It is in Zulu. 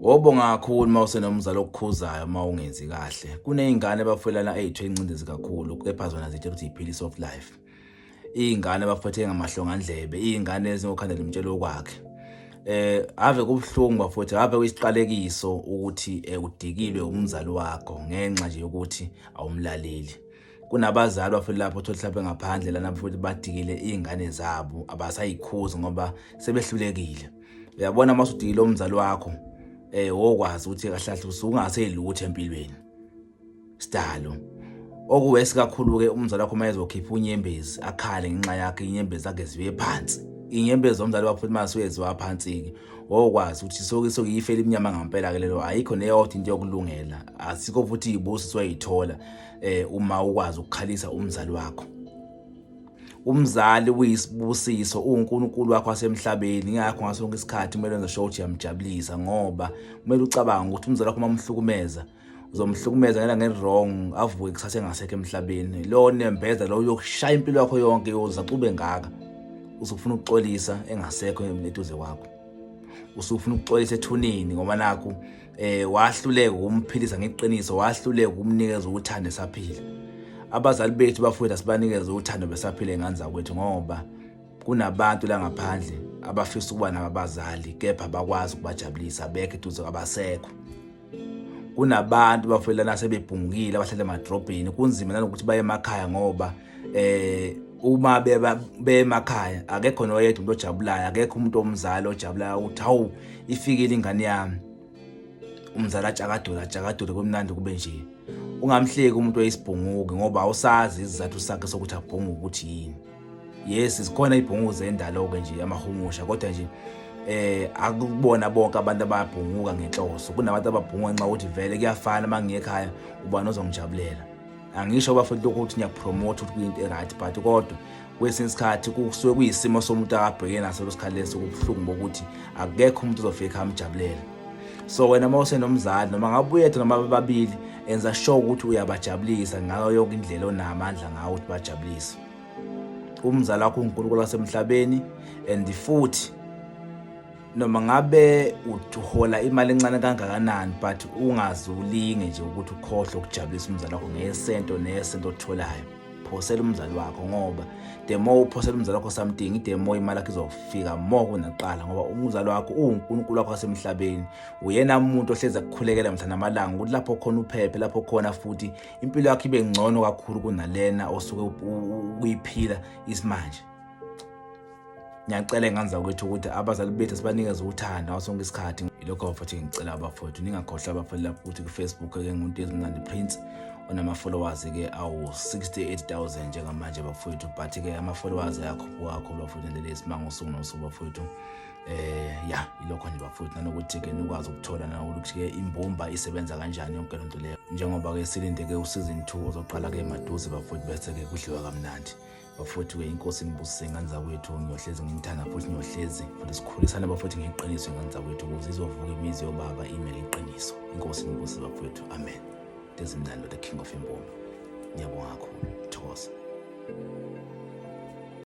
Wobonga kakhulu uma usenomzali okukhuzayo uma ungenzi kahle. Kuney'ngane abafelana ey'thwe ingcindezi kakhulu kepha zona zitshela ukuthi yiphila i-soft life. Iy'ngane abafethe ngamahlongandlebe, iy'ngane ezingokhanda limtshela okwakhe. Ave kubuhlungu bafowethu, ave kuyisiqalekiso ukuthi udikilwe umzali wakho ngenxa nje yokuthi awumlaleli. Kunabazali bafethu lapho uthole mhlawumbe ngaphandle lana futhi badikile iy'ngane zabo abasayikhuzi ngoba sebehlulekile. Uyabona uma usudikile umzali wakho wokwazi ukuthi kahle kahle usungaseyilutho empilweni. Sidalo. Okuwesi kakhulu-ke umzali wakho uma ezokhipha unyembezi akhale ngenxa yakhe inyembezi zakhe zibe phansi. Inyembezi zomzali wakho futhi uma zisuke ziwa phansi-ke wokwazi ukuthi soke sokuyife elimnyama ngampela-ke lelo ayikho neyodwa into yokulungela asikho futhi izibusiso oyithola uma ukwazi ukukhalisa umzali wakho. Umzali uyisibusiso, uwuNkulunkulu wakho wasemhlabeni, ingakho ngaso sonke isikhathi kumele wenze sure ukuthi uyamjabulisa ngoba kumele ucabange ukuthi umzali wakho uma umhlukumeza uzomhlukumeza ngelanga eli-wrong avuke kusasa engasekho emhlabeni. Lo nembeza lo uyokushaya impilo yakho yonke yoza xube ngaka usufuna ukuxolisa engasekho eduze kwakho, usufuna ukuxolisa ethuneni ngoba nakhu wahluleka ukumphilisa ngeqiniso, wahluleka ukumnikeza uthando esaphila. Abazali bethu bafowethu asibanikeze uthando besaphila ingane zakwethu ngoba kunabantu la ngaphandle abafisa ukuba nabo abazali kepha abakwazi ukubajabulisa, abekho eduze abasekho. Kunabantu bafowethu lana sebebhungukile abahlala emadrobheni, kunzima nanokuthi baye emakhaya ngoba uma bemakhaya akekho noyedwa umuntu ojabulayo, akekho umuntu omzali ojabulayo ukuthi hawu ifikile ingane yami. Umzali atshakadule atshakadule kumnandi kube nje. Ungamhleki umuntu oyisibhunguki ngoba awusazi isizathu sakhe sokuthi abhunguke ukuthi yini. Yes, zikhona ibhunguko zendalo-ke nje amahumusha, kodwa nje akubona bonke abantu ababhunguka ngenhloso. Kunabantu ababhunguka ngenxa yokuthi vele kuyafana uma ngiye ekhaya ubani ozongijabulela. Angisho bafethu lokho ukuthi ngiyakupromotha ukuthi kuyinto e-right, but kodwa kwesinye isikhathi kusuke kuyisimo somuntu akabhekene naso lesikhathi leso, kubuhlungu bokuthi akekho umuntu ozofika ekhaya amjabulela. So wena uma usenomzali noma ngabe uyedwa noma bababili, enza sure ukuthi uyabajabulisa ngayo yonke indlela onamandla ngawo ukuthi bajabulise. Umzali wakho uNkulunkulu wasemhlabeni and futhi noma ngabe uhola imali encane kangakanani but ungaze ulinge nje ukuthi ukhohlwe ukujabulisa umzali wakho ngesento nesento otholayo. Phosela umzali wakho ngoba the more uphosela umzali wakho something, the more imali yakho izofika more kunakuqala ngoba umzali wakho uwuNkulunkulu wakho wasemhlabeni. Uyena umuntu ohlezi akukhulekela mhla namalanga ukuthi lapho khona uphephe, lapho khona futhi impilo yakho ibe ngcono kakhulu kunalena osuke uyiphila isimanje. Ngiyacela ingane zakwethu ukuthi abazali bethu sibanikeze uthando ngaso sonke isikhathi. Yilokho futhi ngicela abafowethu ningakhohlwa abafowethu lapho ukuthi ku-Facebook ke nguNtezimnandi Prince onama-followers ke awu-68,000 njengamanje bafowethu, but ke ama-followers ayakhuphuka kakhulu bafowethu ngendlela eyisimanga usuku nosuku bafowethu. Ya ilokho nje bafowethu, nanokuthi ke nikwazi ukuthola nanokuthi ke imbumba isebenza kanjani yonke lento leyo, njengoba ke silinde ke u-season 2 ozoqala ke maduze bafowethu, bese ke kudliwa kamnandi bafowethu. Ke inkosi inibusise ingane zakwethu, ngiyohlezi nginithanda futhi ngiyohlezi futhi sikhulisane bafowethu ngeqiniso ingane zakwethu ukuze izovuka imizi yobaba ime ngeqiniso. Inkosi inibusise bafowethu, amen. Ntezimnandi, the king of imbumba. Ngiyabonga kakhulu, thokoza.